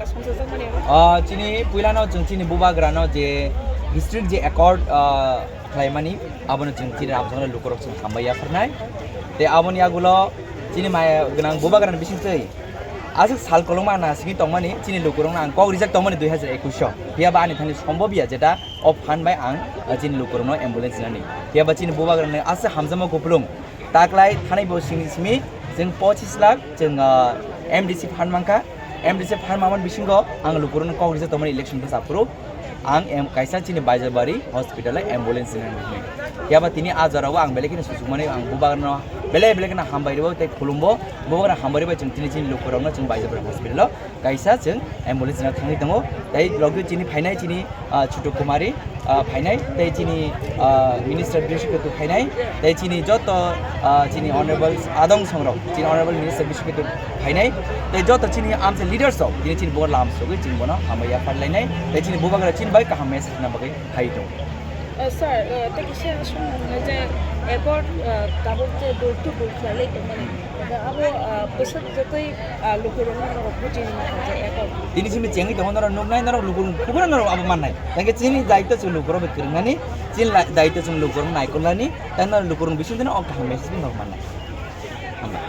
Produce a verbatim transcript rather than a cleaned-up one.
Ah, chini puilano chwng chini bubagrano je history je accord, ah, khlaimani, abono chwng chini ramsongno lukurok chwng hambai yapharnai. Tei aboni agulo chini maya gwnang bubagrani bisingtwi aswk sal kolokma na simi tongmani chini lukurokno ang kok rijak tongmani dui hazar ekwis o. Phiya ba ani thani sombobya jeta o phan bai ang, ah, chini lukurokno ambulance nani. Phiya ba chini bubagrani aswk hamjakma kupulung. Taklai thanai bo simi simi chwng pochis lakh chwng, ah, M D C phan mankha. M D C phan mamani bisingo ang lukurokno kok rijak tongmani election bwsa phuru ang em-, kaisa chini Baijabari hospital o ambulance nani hwnwi. Phiya ba tini a jorao ang belai kheno susukmani ang bubagrano belai belai kheno hambai rwo tei khulumbo. Bubagrano hambai rwbai chwng tini chini lukurokno chwng Baijabari hospital o kaisa chwng ambulance rwna thangwi tongo. Tei logi chini phainai chini, ah, Chutu Kumari, ah, phainai, tei chini, ah, Minister Bishnu Ketu phainai, tei chini joto, ah, chini Honorable Adong Songrok, chini Honorable Minister Bishnu Ketu phainai, tei joto chini amsa leaders rok tini chini bo lam sogwi chini bono hambai yaphar lainai, tei chini bubagra chini bai kaham message na bagwi phai tongo. Uh, sir, uh, tei kisa swngmung hwnwi je accord, uh, tabuk je door to door khlai lai tongmani. Da abo, uh, bwswk jotoi, uh, lukurokno norok bujini nangkha je accord. Tini simi chengwi tongo norok nuknai, norok lukurok kubuna norok abo mannai. Tangke chini daityo chwng lukurok bai kwrwngnani, chini la-, daityo chwng lukurok naikolnani, tei norok lukurok bisingtwi no o kaham message norok mannai. Hambai.